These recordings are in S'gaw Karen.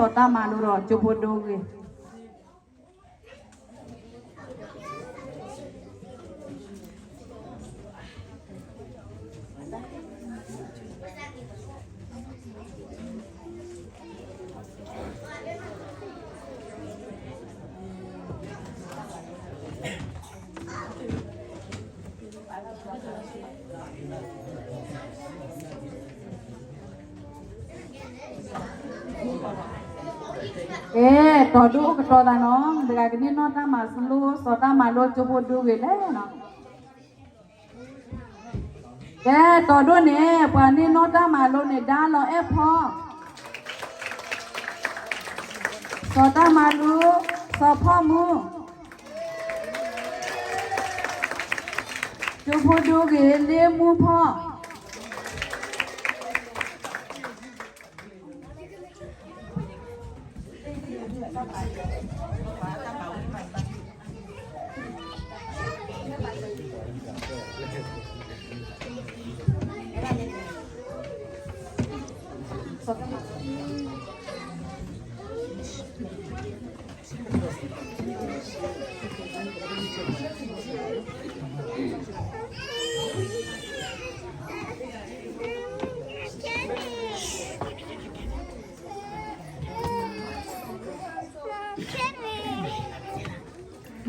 စီၤတၢ်မၤလိဒီးကၠိဖိဒိဂ့ၤ. ကဲ, တီၤဒိၣ်အိၣ်ကတီၤသးနီၤ, မတၤတဂၤကန့ၢ်နီၢ်တၢ်မၤလိ စီၤတၢ်မၤလိကၠိဖိဒိဂ့ၤလဲၣ်နီၤ. ကဲ, တီၤဒိၣ်န့ၣ် ပှၤန့ၢ်နီၢ်တၢ်မၤလိန့ၣ် ဒါလီၤအဲၣ်ဖီ, စီၤတၢ်မၤလိ, စီၤဖီၣ်မူ, ကၠိဖိဒိဂ့ၤ လ့မူဖီၣ်.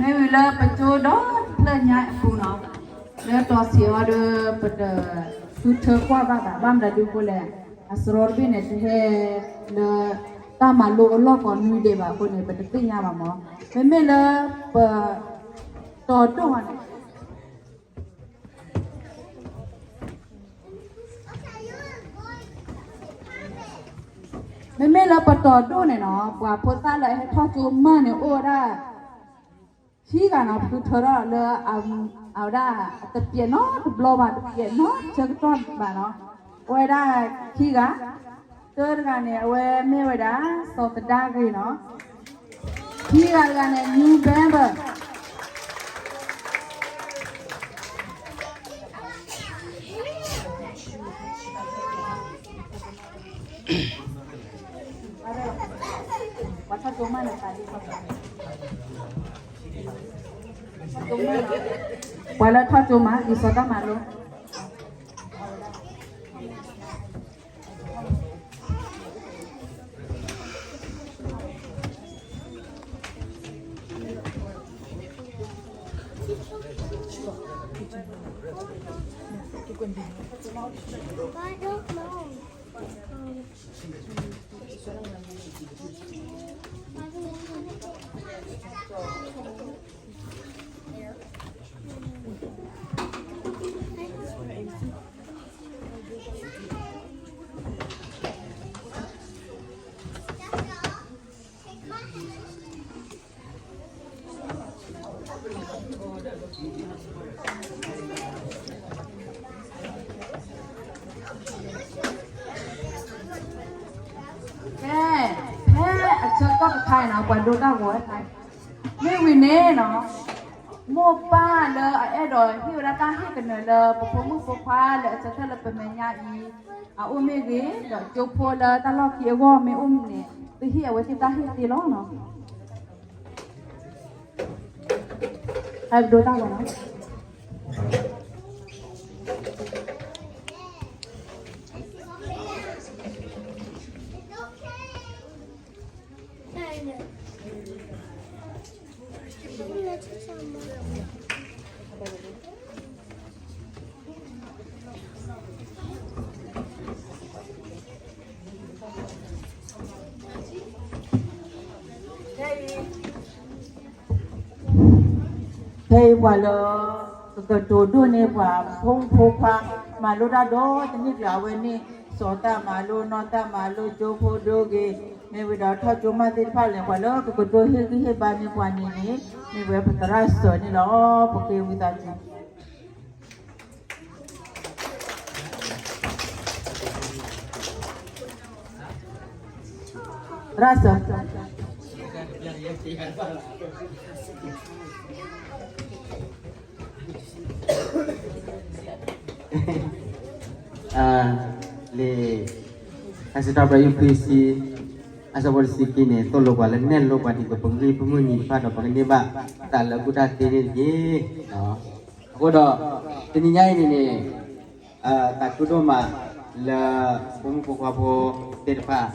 မ့ၢ်ဝံၤလၢပကၠိဒီဖျၢၣ်ညါအပူၤနီၤ, လၢတီၤဆံးအီၤဒီး ပတဃုထၢကွၢ်ဘၣ်ဘၣ် ဘၣ်မနုၤဒ်အဃိလဲၣ်, အစရီတဘ့ၣ်န့ၣ် တဟဲလၢတၢ်မၤလိအလီၢ်ကိးနွံဒဲးဘၣ်အဃိန့ၣ် ပတသ့ၣ်ညါဘၣ်မး. မ့မ့ၢ်လၢပ တီၤဒိၣ်န့ၣ် မ့မ့ၢ်လၢပတီၤဒိၣ်န့ၣ်နီၤ, ပှၤဖိသၣ်လၢအဟဲထီၣ်ကၠိမးန့ၣ် အိၣ်ဝဲဒၣ် ခံဂၤနီၤ, ပဃုထၢထီၣ်လၢ အဝဲဒၣ် တပျဲးနီတဘျီဘၣ်, တပျဲးနီတဆၢကတီၢ်ဘၣ်နီၤ, အိၣ်ဝဲဒၣ်ခံဂၤ, တၢတဂၤန့ၣ် အဝဲမ့ၢ်ဝဲဒၣ် စီၤသဒါဂ့ၤနီၤ, ခံဂၤတဂၤန့ၣ် new member. ပှၤလၢထီၣ်ကၠိမး ဒ်စီၤတၢ်မၤလိ ကဲ, ဖဲအဆၢကတီၢ်တခါအံၤနီၤ ပှၤဒိတၢ်ဂီၤဝဲခါအံၤ, မ့ၢ်ဝံၤန့ၣ်နီၤ, မိၢ်ပၢ်လၢအအဲၣ်ဒိးဟ့ၣ်ဝဲဒၣ်တၢ်ဟ့ၣ်ကနၢၤလၢ ပဖိမုၣ်ဖိခွါလၢအဆၢထၢၣ်လၢပမဲာ်ညါအံၤ အအိၣ်မ့ၢ်ဂ့ၤ, ဒီးကၠိဖိလၢတၢ်လီၢ်ခံအဂီၢ်မ့ၢ်အိၣ်မ့ၢ်န့ၣ် သုဟ့ၣ်အဝဲသ့ၣ်တၢ်ဟ့ၣ်သ့လီၤနီၤ. ဟဲပဒိတၢ်ဂီၤနီၤ. ဖဲအံၤပှၤလၢ ကကတိၤဒိၣ်န့ၢ်ပှၤဖိမုၣ်ဖိခွါ မၤလိတၢ်ဒီတနံၣ်ကျါအဝဲန့ၣ် စီၤတၢ်မၤလိ နီၢ်တၢ်မၤလိ ကၠိဖိဒိဂ့ၤ, မ့ၢ်ဝံၤဒီးထီၣ်ကၠိမးသ့ၣ်တဖၣ်လဲၣ် ပှၤလၢကကတိၤဟ့ၣ်ဂံၢ်ဟ့ၣ်ဘါန့ၢ်ပှၤန့ၣ်န့ၣ် မ့ၢ်ဝဲပသရၣ်စၢၤန့ၣ်လီၤ. ပက့ၤဝံသးစူၤ သရၣ်စၢၤ လံာ် အစံးထီၣ်ပတြၢၤ ယူၢ်ခွံဆံ အဆၢဖိတဆံခံန့ၣ် သိၣ်လိပှၤလၢနဲၣ်လိပှၤဒ်သိးပကဂံၢ်ပမုၢ်နံၤတဖၣ်ဒီး ပကန့ၢ်ဘၣ်တၢ်လၢအကူၣ်တၢ်သ့န့ၣ်တက့ၢ်. အဃိဒီး တနံၤညါအံၤန့ၣ်န့ၣ် သးခုဒိၣ်မးလၢ ဖိမုၣ်ဖိခွါဖိသ့ၣ်တဖၣ်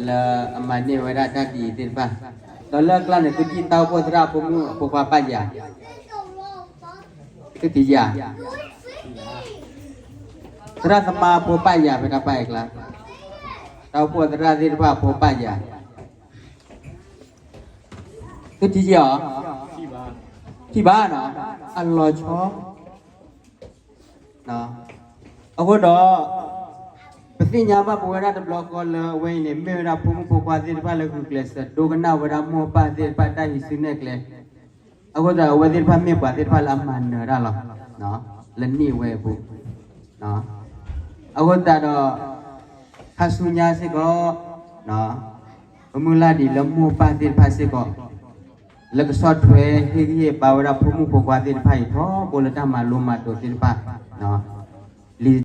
လၢအမၤန့ၢ်ဝဲဒၣ်တၢ်ဒ်အံၤသ့ၣ်တဖၣ်, ဒီးလၢအကျါန့ၣ် သုထံၣ်တၢ်အိၣ်ဖှိၣ်သရၣ်ဖိမုၣ်အဖိခွါဘၣ်ယၤ, သုထံၣ်ယၤ သရၣ်သမါဖိဘၣ်ယၤ ဖဲတၢ်ပာ်အကျါ, တၢ်အိၣ်ဖှိၣ်သရၣ်သ့ၣ်တဖၣ်အဖိဘၣ်ယၤ, သုထံၣ်ယၤအီၤ, ထံၣ်ဘၣ်နီၤ, အလီၤဆီ အဃိဒီး ပသ့ၣ်ညါဘၣ်ပဝဲဒၣ်တဘျီဃီလၢအဝဲအံၤန့ၣ် မ့ၢ်ဝဲဒၣ်ဖိမုၣ်ဖိခွါသ့ၣ်တဖၣ်လၢဂုာ်ကျဲးစၢးဒိကနၣ်ဝဲဒၣ်မိၢ်ပၢ်သ့ၣ်တဖၣ်တၢ်ဟံးစုနဲၣ်ကျဲ, အဃိသတးအဝဲသ့ၣ်တဖၣ်မ့ၢ်ပှၤသ့ၣ်တဖၣ်လၢအမၤနၢၤတၢ်လီၤ, လၢနံၣ်ဝဲအပူၤ, အဃိသတးဒီး ခါဆူညါစ့ၢ်ကီး ပမုၢ်လၢ်ဒ်လၢမိၢ်ပၢ်သ့ၣ်တဖၣ်စ့ၢ်ကီး လၢကဆီၣ်ထွဲဟ့ၣ်ဂံၢ်ဟ့ၣ်ဘါဝဲဒၣ်ဖိမုၣ်ဖိခွါသ့ၣ်တဖၣ်အံၤထီဘိလၢတၢ်မၤလိမၤဒိးသ့ၣ်တဖၣ်, လံ